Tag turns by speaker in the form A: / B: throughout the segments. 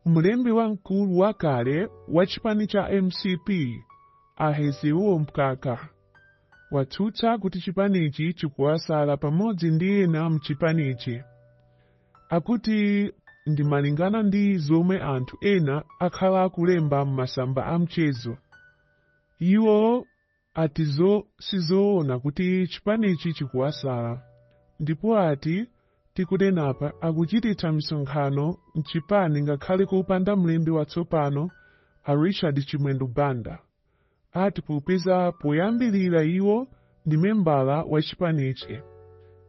A: Mlembi wamkulu wakale wa chipani cha MCP, a Hezekiah Mkaka, watsutsa kuti chipanichi chikuwasala pamodzi ndi ena mchipanichi. Akuti ndi malingana ndi zomwe anthu ena akhala akulemba m'masamba a mchezo. Iwo ati sizoona kuti chipanichi chikuwasala, ndipo ati tikunenapa akuchititsa misonkhano mchipani ngakhale kupanda mlembi watsopano, a Richard Chimwendo Banda. Ati popeza poyambirira iwo ndi membala wa chipanichi.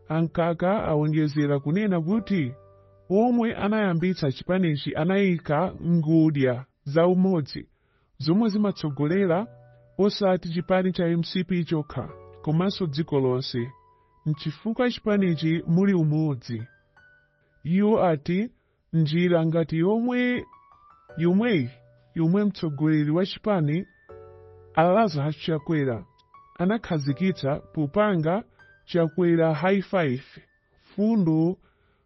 A: A Mkaka awonjezera kunena kuti omwe anayambitsa chipanichi anayika ngodya za umodzi zomwe zimatsogolera osati chipani cha MCP chokha komanso dziko lonse, nchifukwa chipanichi muli umodzi. Iwo ati njira ngati yomwe yomweyi yomwe mtsogoleri wa chipani a Lazarus Chakwera anakhazikitsa popanga Chakwera High Five, fundo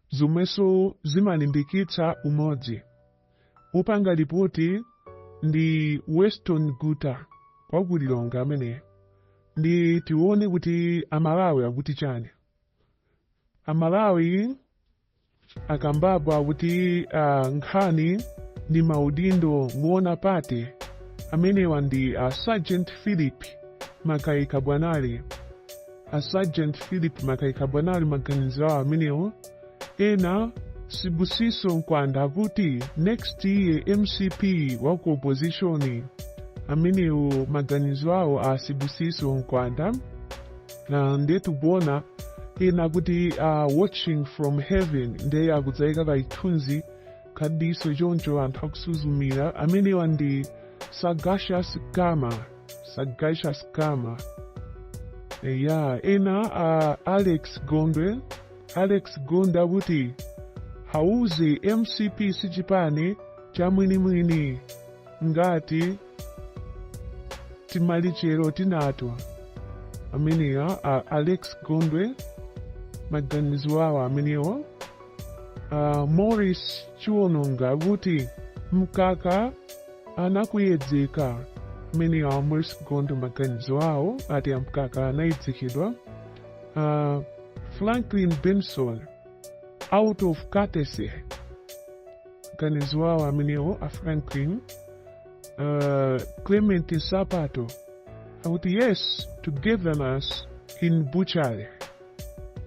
A: zomwenso zimalimbikitsa umodzi. Upanga ripoti ndi Weston Guta wa ku Lilongwe amene ndi tione kuti Amalawi akuti chani. Amalawi akambapo akuti nkhani ndi maudindo muona pate. Amenewa ndi Sergeant Philip Makaika Bwanali. A Sergeant Philip Makaika Bwanali, maganizo awo amenewo. Ena, Sibusiso Nkwanda akuti next year MCP waku opposition. Amenewo maganizo awo a Sibusiso Nkwanda. Na ndiye tikuona ena kuti watching from heaven, ndiye akudzayika kachithunzi kadiso choncho anthu akusuzumira. Amenewa ndi Sagacious Gama, Sagacious Gama. Ya, ena, Alex Gondwe, Alex Gondwe akuti hauze MCP sichipani cha mwinimwini ngati timalichero tinato. Amenewa Alex Gondwe, maganizo awo amenewo. Morris Chiwononga akuti Mkaka anakuyedzeka. Amenewa Morris Gondwe, maganizo awo, ati Mkaka anayedzekедwa. Franklin Benson, out of courtesy, maganizo awo amenewo a Franklin. Clement Sapato akuti yes, togetherness in butchery,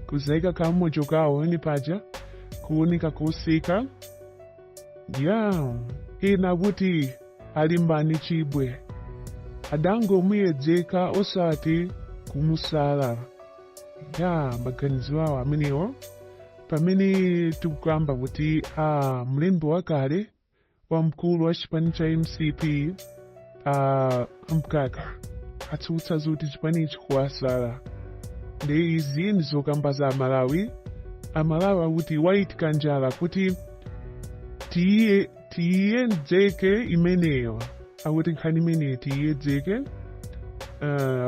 A: kuzaika kamojo kawo eni paja kuoneka koseka ya. Ena kuti alimbani chibwe adangomuyedzeka osati kumusala. Ya, maganizo awo amenewo, pamene tikukamba kuti a mlembi wakale wamkulu wa chipani cha MCP, a Mkaka, atsutsa zoti chipanichi kuwasala. Ndi izi ndi zokamba za Amalawi. Amalawi akuti white kanjala kuti tiye tiyedzeke imeneyo, akuti nkhani imeneyi tiyedzeke.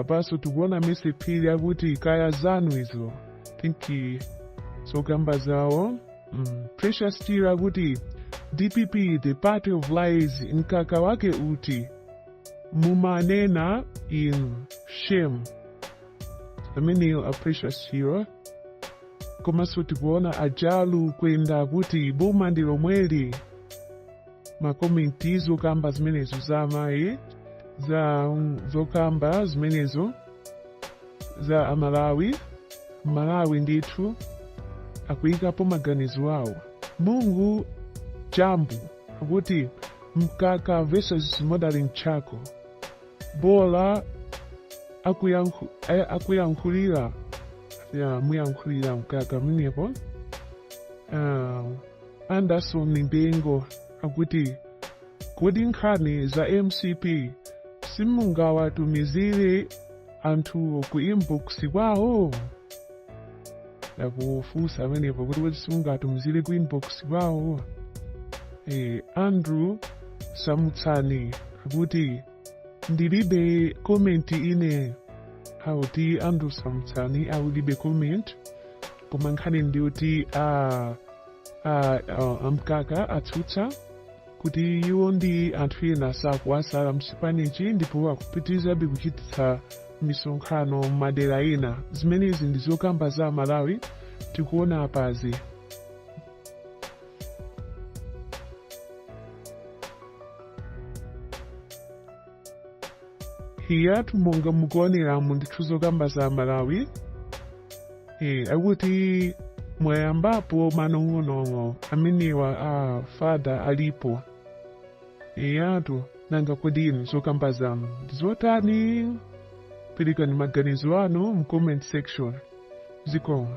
A: Apaso tikuona Messi akuti kaya zanu izo, think zokamba zawo. Precious Chira akuti DPP the party of lies, mkaka wake uti mumanena inu, shame. Ameneyo a Precious Chira. Komanso tikuona ajalu kwenda kuti boma ndi lomweli. Ma comment zokamba zimenezo za amayi, za zokamba zimenezo za Amalawi. Malawi ndithu akuyikapo maganizo awo. Mungu Jambu akuti Mkaka versus modeling chako bola akuyankhulira ya muyankhulira Mkaka mnepo. Anderson Mbengo akuti kodi nkhani za MCP simungawatumizire anthu ku inbox kwawo? Akufunsa amenepo kuti kodi simungawatumizire ku inbox kwawo? Andrew Samutsani akuti ndilibe comment ine. Akuti Andrew Samutsani akulibe comment, koma nkhani ndiyoti a Mkaka atsutsa. Kuti iwo ndi anthu ena sakuwasala mchipanichi ndipo akupitirizabe kuchititsa misonkhano m'madera ena. Zimenezi ndi zokamba za Amalawi tikuona apazi. Iyatu monga mukuoneramu ndithu zokamba za Amalawi akuti mwayambapo manong'onong'o amenewa a fada alipo. Iyatu nanga kodi inu zokamba zanu ndi zotani? Perekani maganizo anu mu comment section. Zikomo.